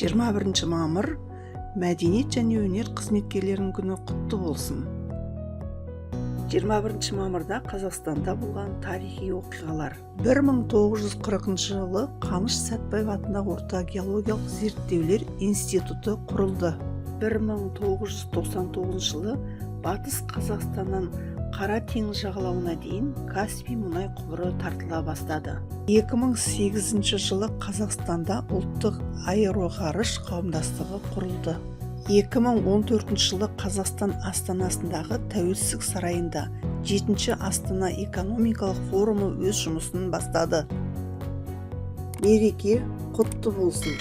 21 мамыр, Мәдениет және өнер қызметкерлерінің күні құтты болсын! 21 мамырда Қазақстанда болған тарихи оқиғалар. 1940 жылы Қаныш Сәтбаев атындағы Орта геологиялық зерттеулер институты құрылды. 1999 жылы Батыс Қазақстаннан Қара теңіз жағалауына дейін Каспий мұнай құбыры тартыла бастады. 2008 жылы Қазақстанда Ұлттық аэроғарыш қауымдастығы құрылды. 2014 жылы Қазақстан астанасындағы Тәуелсіздік сарайында жетінші Астана экономикалық форумы өз жұмысын бастады. Мереке құтты болсын!